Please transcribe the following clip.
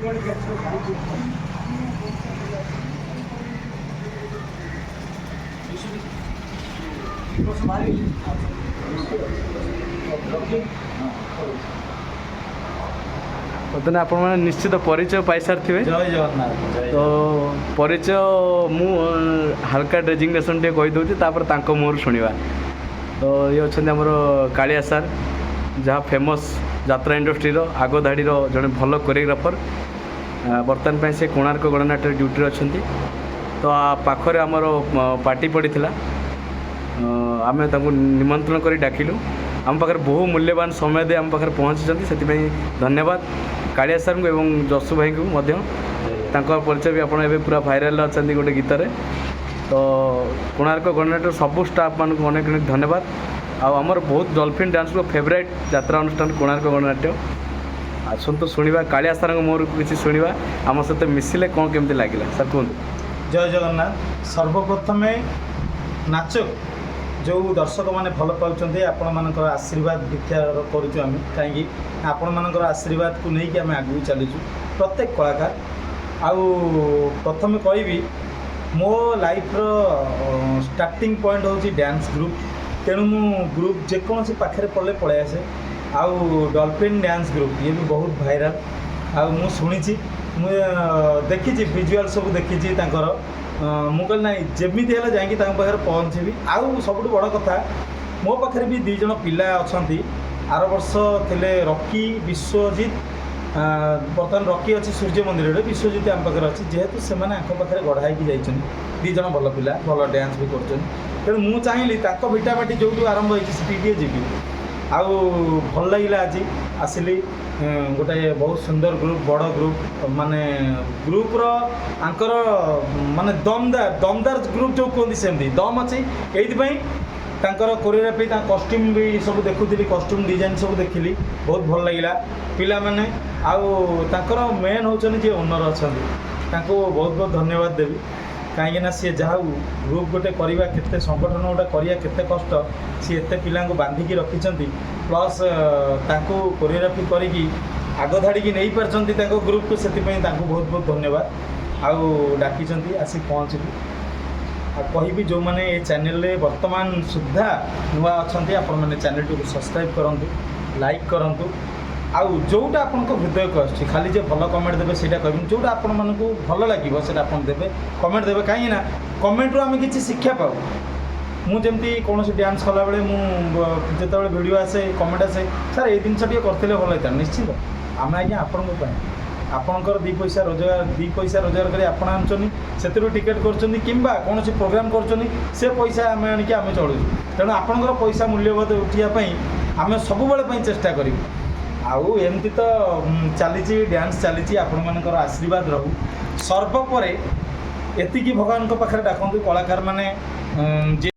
ବର୍ତ୍ତମାନ ଆପଣମାନେ ନିଶ୍ଚିତ ପରିଚୟ ପାଇସାରିଥିବେ। ଜୟ ଜଗନ୍ନାଥ, ଜୟ। ତ ପରିଚୟ ମୁଁ ହାଲକା ଡେଜିଗ୍ନେସନ୍ ଟିକେ କହିଦେଉଛି, ତାପରେ ତାଙ୍କ ମୁହଁରୁ ଶୁଣିବା। ତ ଇଏ ଅଛନ୍ତି ଆମର କାଳିଆ ସାର୍, ଯାହା ଫେମସ୍ ଯାତ୍ରା ଇଣ୍ଡଷ୍ଟ୍ରିର ଆଗ ଧାଡ଼ିର ଜଣେ ଭଲ କୋରିଓଗ୍ରାଫର। ବର୍ତ୍ତମାନ ପାଇଁ ସେ କୋଣାର୍କ ଗଣନାଟ୍ୟରେ ଡ୍ୟୁଟିରେ ଅଛନ୍ତି। ତ ଆ ପାଖରେ ଆମର ପାର୍ଟି ପଡ଼ିଥିଲା, ଆମେ ତାଙ୍କୁ ନିମନ୍ତ୍ରଣ କରି ଡାକିଲୁ। ଆମ ପାଖରେ ବହୁ ମୂଲ୍ୟବାନ ସମୟ ଦେଇ ଆମ ପାଖରେ ପହଞ୍ଚିଛନ୍ତି, ସେଥିପାଇଁ ଧନ୍ୟବାଦ କାଳିଆ ସାର୍ଙ୍କୁ ଏବଂ ଯଶୁ ଭାଇଙ୍କୁ ମଧ୍ୟ। ତାଙ୍କ ପରିଚୟ ବି ଆପଣ ଏବେ ପୁରା ଭାଇରାଲ୍ ଅଛନ୍ତି ଗୋଟେ ଗୀତରେ। ତ କୋଣାର୍କ ଗଣନାଟ୍ୟର ସବୁ ଷ୍ଟାଫ୍ମାନଙ୍କୁ ଅନେକ ଅନେକ ଧନ୍ୟବାଦ। ଆଉ ଆମର ବହୁତ ଡଲଫିନ୍ ଡ୍ୟାନ୍ସର ଫେଭରାଇଟ୍ ଯାତ୍ରା ଅନୁଷ୍ଠାନ କୋଣାର୍କ ଗଣନାଟ୍ୟ। ଆସନ୍ତୁ ଶୁଣିବା କାଳିଆ ସାର୍ଙ୍କ ମୁହଁରୁ କିଛି ଶୁଣିବା, ଆମ ସହିତ ମିଶିଲେ କ'ଣ କେମିତି ଲାଗିଲା। ସାର୍, କୁହନ୍ତୁ। ଜୟ ଜଗନ୍ନାଥ। ସର୍ବପ୍ରଥମେ ନାଚ ଯେଉଁ ଦର୍ଶକମାନେ ଭଲ ପାଉଛନ୍ତି, ଆପଣମାନଙ୍କର ଆଶୀର୍ବାଦ ଭିକ୍ଷା କରୁଛୁ ଆମେ। କାହିଁକି ନା ଆପଣମାନଙ୍କର ଆଶୀର୍ବାଦକୁ ନେଇକି ଆମେ ଆଗକୁ ଚାଲିଛୁ ପ୍ରତ୍ୟେକ କଳାକାର। ଆଉ ପ୍ରଥମେ କହିବି, ମୋ ଲାଇଫ୍ର ଷ୍ଟାର୍ଟିଂ ପଏଣ୍ଟ ହେଉଛି ଡ୍ୟାନ୍ସ ଗ୍ରୁପ୍। ତେଣୁ ମୁଁ ଗ୍ରୁପ୍ ଯେକୌଣସି ପାଖରେ ପଡ଼ିଲେ ପଳେଇ ଆସେ। ଆଉ ଡଲଫିନ୍ ଡ୍ୟାନ୍ସ ଗ୍ରୁପ୍ ଇଏ ବି ବହୁତ ଭାଇରାଲ୍। ଆଉ ମୁଁ ଶୁଣିଛି, ମୁଁ ଦେଖିଛି, ଭିଜୁଆଲ୍ ସବୁ ଦେଖିଛି ତାଙ୍କର। ମୁଁ କହିଲି, ନାଇଁ, ଯେମିତି ହେଲେ ଯାଇକି ତାଙ୍କ ପାଖରେ ପହଞ୍ଚିବି। ଆଉ ସବୁଠୁ ବଡ଼ କଥା, ମୋ ପାଖରେ ବି ଦୁଇ ଜଣ ପିଲା ଅଛନ୍ତି। ଆର ବର୍ଷ ଥିଲେ ରକି, ବିଶ୍ୱଜିତ। ବର୍ତ୍ତମାନ ରକି ଅଛି ସୂର୍ଯ୍ୟ ମନ୍ଦିରରେ, ବିଶ୍ୱଜିତ ଆମ ପାଖରେ ଅଛି। ଯେହେତୁ ସେମାନେ ଆଙ୍କ ପାଖରେ ଗଢ଼ା ହେଇକି ଯାଇଛନ୍ତି, ଦୁଇ ଜଣ ଭଲ ପିଲା, ଭଲ ଡ୍ୟାନ୍ସ ବି କରୁଛନ୍ତି। ତେଣୁ ମୁଁ ଚାହିଁଲି ତାଙ୍କ ଭିଟାମାଟି ଯେଉଁଠୁ ଆରମ୍ଭ ହେଇଛି, ସେଠିକି ଟିକେ ଯିବି। ଆଉ ଭଲ ଲାଗିଲା, ଆଜି ଆସିଲି। ଗୋଟେ ବହୁତ ସୁନ୍ଦର ଗ୍ରୁପ୍, ବଡ଼ ଗ୍ରୁପ୍, ମାନେ ଗ୍ରୁପ୍ର ଆଙ୍କର ମାନେ ଦମଦାର ଦମଦାର ଗ୍ରୁପ୍ ଯେଉଁ କୁହନ୍ତି, ସେମିତି ଦମ୍ ଅଛି। ଏଇଥିପାଇଁ ତାଙ୍କର କୋରିଓଗ୍ରାଫି, ତାଙ୍କ କଷ୍ଟ୍ୟୁମ୍ ବି ସବୁ ଦେଖୁଥିଲି, କଷ୍ଟ୍ୟୁମ୍ ଡିଜାଇନ୍ ସବୁ ଦେଖିଲି, ବହୁତ ଭଲ ଲାଗିଲା। ପିଲାମାନେ ଆଉ ତାଙ୍କର ମେନ୍ ହେଉଛନ୍ତି ଯିଏ ଓନର୍ ଅଛନ୍ତି, ତାଙ୍କୁ ବହୁତ ବହୁତ ଧନ୍ୟବାଦ ଦେବି। କାହିଁକିନା ସିଏ ଯାହା ହଉ, ଗ୍ରୁପ୍ ଗୋଟେ କରିବା କେତେ, ସଂଗଠନ ଗୋଟେ କରିବା କେତେ କଷ୍ଟ, ସିଏ ଏତେ ପିଲାଙ୍କୁ ବାନ୍ଧିକି ରଖିଛନ୍ତି, ପ୍ଲସ୍ ତାଙ୍କୁ କୋରିଓଗ୍ରାଫି କରିକି ଆଗ ଧାଡ଼ିକି ନେଇପାରିଛନ୍ତି ତାଙ୍କ ଗ୍ରୁପକୁ, ସେଥିପାଇଁ ତାଙ୍କୁ ବହୁତ ବହୁତ ଧନ୍ୟବାଦ। ଆଉ ଡାକିଛନ୍ତି, ଆସି ପହଞ୍ଚିଲି। ଆଉ କହିବି, ଯେଉଁମାନେ ଏ ଚ୍ୟାନେଲରେ ବର୍ତ୍ତମାନ ସୁଦ୍ଧା ନୂଆ ଅଛନ୍ତି, ଆପଣମାନେ ଚ୍ୟାନେଲଟିକୁ ସବସ୍କ୍ରାଇବ୍ କରନ୍ତୁ, ଲାଇକ୍ କରନ୍ତୁ। ଆଉ ଯେଉଁଟା ଆପଣଙ୍କ ହୃଦୟକୁ ଆସୁଛି, ଖାଲି ଯେ ଭଲ କମେଣ୍ଟ ଦେବେ ସେଇଟା କହିବିନି, ଯେଉଁଟା ଆପଣମାନଙ୍କୁ ଭଲ ଲାଗିବ ସେଇଟା ଆପଣ ଦେବେ, କମେଣ୍ଟ ଦେବେ। କାହିଁକି ନା କମେଣ୍ଟରୁ ଆମେ କିଛି ଶିକ୍ଷା ପାଉ। ମୁଁ ଯେମିତି କୌଣସି ଡ୍ୟାନ୍ସ କଲାବେଳେ ମୁଁ ଯେତେବେଳେ ଭିଡ଼ିଓ ଆସେ, କମେଣ୍ଟ ଆସେ, "ସାର୍, ଏଇ ଜିନିଷ ଟିକେ କରିଥିଲେ ଭଲ ହେଇଥାନ୍ତା।" ନିଶ୍ଚିତ ଆମେ ଆଜ୍ଞା ଆପଣଙ୍କ ପାଇଁ, ଆପଣଙ୍କର 2 ପଇସା ରୋଜଗାର, 2 ପଇସା ରୋଜଗାର କରି ଆପଣ ଆଣୁଛନ୍ତି, ସେଥିରୁ ଟିକେଟ୍ କରୁଛନ୍ତି କିମ୍ବା କୌଣସି ପ୍ରୋଗ୍ରାମ୍ କରୁଛନ୍ତି, ସେ ପଇସା ଆମେ ଆଣିକି ଆମେ ଚଳୁଛୁ। ତେଣୁ ଆପଣଙ୍କର ପଇସା ମୂଲ୍ୟବୋଧ ଉଠିବା ପାଇଁ ଆମେ ସବୁବେଳେ ପାଇଁ ଚେଷ୍ଟା କରିବୁ। ଆଉ ଏମିତି ତ ଚାଲିଛି, ଡ୍ୟାନ୍ସ ଚାଲିଛି, ଆପଣମାନଙ୍କର ଆଶୀର୍ବାଦ ରହୁ। ସର୍ବୋପରେ ଏତିକି ଭଗବାନଙ୍କ ପାଖରେ ଡାକନ୍ତୁ କଳାକାରମାନେ, ଯିଏ